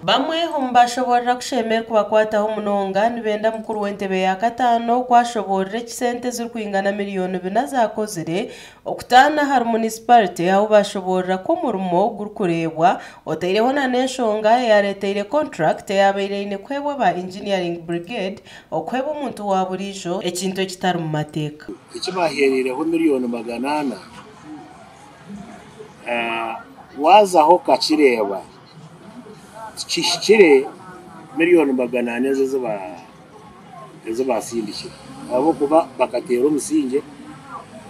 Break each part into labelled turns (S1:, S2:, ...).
S1: Bamwe omu bashoboorora ku Sheema erikubakwataho munonga nibenda mukuru w'entebe ya kataano ku ashoboorora eki sente ezirikwingana miriyoni bina zaakozire okutaana ahari munisiparite ahu bashoboorora ku omurimo gurikureebwa otaireho na n'enshonga eyareeteire konturakiti eyabaire eine kuheebwa aba Engineering Brigade okuheebwa omuntu wa buriijo ekintu ekitari mu mateeka.
S2: Eki baaheereireho miriyoni 400 waazaho okakireeba tikihikire miriyoni 400 ezo ezi baasindikire ahabw'okuba bakateera omusingye,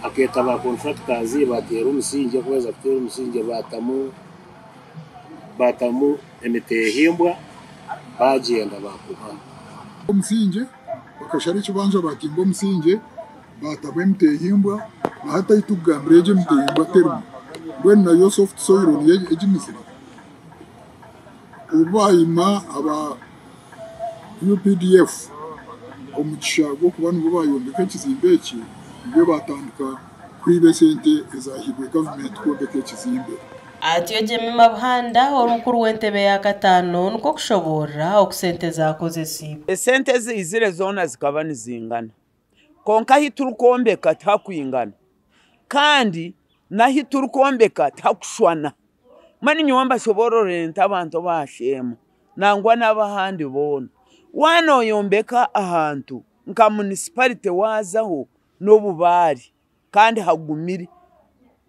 S2: bakeeta ba contractors baateera omusingye, ku baaheza kuteera omusingye baatamu baatamu emiteehimbwa baagyenda baakuba.
S3: Omusingye, bakashara ekibanja baatimba omusingye baatamu emiteehimbwa na hati ahu turikugambira egyo emiteehimbwa terimu mbwenu nayo soft soil niyo egimizire. Obu baayima aba UPDF omugisha gw'okuba nibo baayombeka ekizimbe eki, nibwo baatandika kwiba esente ezaahairwe gavumenti kwombeka ekizimbe.
S1: Atyo Jemima Buhanda ori mukuru w'entebe ya kataano nikwo kushoboorora oku sente zaakozesiibwe.
S4: Esente eziizire zoona zikaba nizingana, kwonka ahu turikwombeka tihakwingana kandi n'ahu turikwombeka tihakushushana. Mbwenu nyowe mbashoboororere nti abantu aba Sheema nangwa n'ab'ahandi boona, waaba nooyombeka ahantu nka munisiparite waazaho n'obubaare kandi hagumire,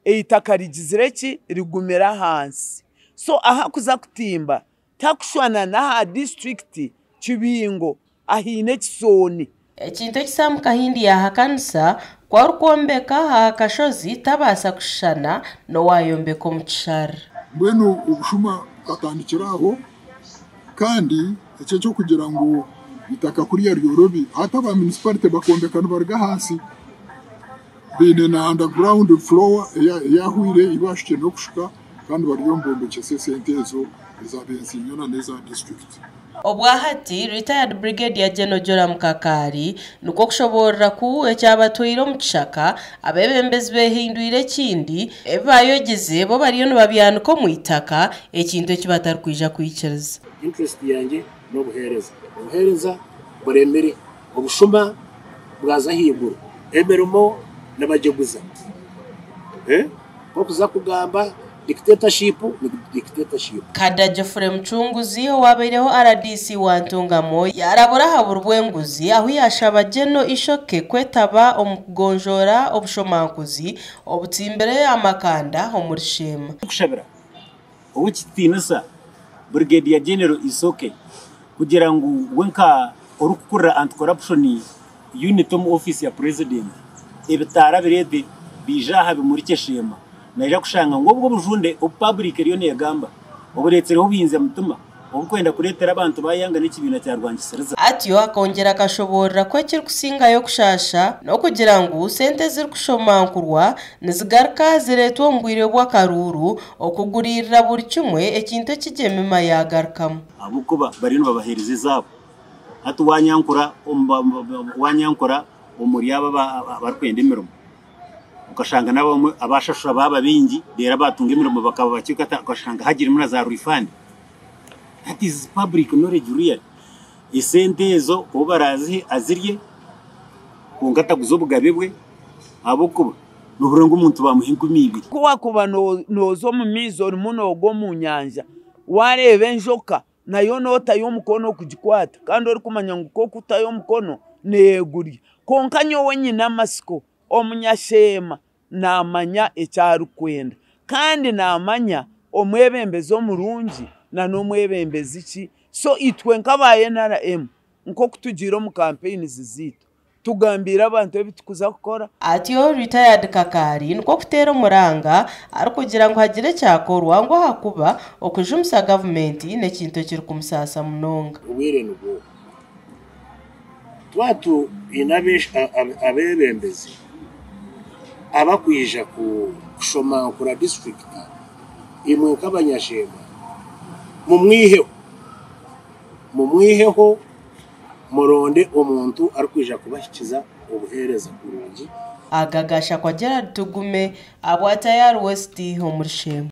S4: eitaka rigizire ki? Rigumire ahansi. So ahakuza kutimba tihakushushana n'aha disiturikiti Kibingo ahaine ekisooni.
S1: Ekintu eki Sam Kahindi yaahakanisa, ku arikwombeka aha kashozi tabaasa kushushana n'owaayombeka omu kisharara.
S3: Mbwenu obushuma bukatandikira aho kandi eki eky'okugira ngu eitaka kuriya ryorobi hati aba munisiparite bakombeka nibaruga ahansi baine na underground floor eyahwire ei bashukire n'okushuka kandi bariyo nibombekyesa esente ezo eza Bensinyona n'eza disiturikiti.
S1: Obwahati, Retired Brigadier General Joram Kakaari nikwo kushoboorora ku ekyabatwaire omu kishaka, abeebembezi beehindwire ekindi, ebi baayogize bo bariyo nibabyanika omu itaka, ekintu eki batarikwija kwikiriza.
S2: Interest yangye n'obuheereza. Obuheereza buremire, obushuma bwaza ahaiguru, emirimo nibagiguza. Nk'okuza kugamba dictatorship ni dictatorship.
S1: Kada Geoffrey Mucunguzi owaabaireho rdc wa Ntungamo yaarabura aha buri bw'enguzi ahu yaashaba Gen. Ishoke kwetaba omu kugonjoora obushomankuzi obutsimbire amakanda omuri Sheema.
S5: Kushabira Ow'ekitiinisa Brigadier General Isoke kugira ngu we nka orikukurira Anti-Corruption Unit omu ofiisi ya Purezidenti ebitaara abireete biije aha bimurikye Sheema naija kushanga ngu obwo obujunde obu paburika eriyo negamba obureetsireho obuhinzya mutima oburikwenda kureetera abantu baayanga n'ekibiina kya Rwangisiriza.
S1: Atyo akongyera akashoboorora ku ekirikusingayo kushaasha n'okugira ngu sente ezirikushomankurwa nizigaruka zireetwa omu bwire bw'akaruuru okuguriirira buri kimwe ekintu eki Jemima yaagarukamu.
S5: Ahabw'okuba bariyo nibabaheereza ezaabo. Hati wanyankura omuri abo abarikwenda emirimo, okashanga n'abamwe abashashura baaba baingi reero abatunga emirimo bakaba bakye okashanga hagirimu na za rifandi. That is public knowledge really. Esente ezo ou baraazihe azirye kwonka ataguze obugabe bwe ahabw'okuba nohurira ngu omuntu baamuha 2000.
S4: Ku waakuba nooza omu maizi orimu noogwa omu nyanja, waareeba enjoka nayo nootayo omukono kugikwata kandi orikumanya ngu ku orikutayo omukono neegurya. Kwonka nyowe nyine amatsiko, omunyasheema naamanya eki arikwenda kandi naamanya omwebembezi omurungi n'omwebembezi ki. So itwe nk'aba NRM nk'oku tugiire omu campaigns zaitu, Tugambiire abantu ebi turikuza kukora.
S1: Atyo Retired Kakaari nikwo kuteera omuranga arikugira ngu hagire ekyakorwa ngu ahakuba okujumisa gavumenti n'ekintu ekirikumusaasa munonga.
S2: Obwire nibwo obu. Twaba twine abeebembezi abakwija kushomankura disiturikiti, imwe nk'abanyasheema mumwiheho, mumwiheho. Muronde omuntu arikwija kubahikiza obuheereza kurungi.
S1: Aga gashakwa Gerald Tugume abwa Tayari West omuri Shema.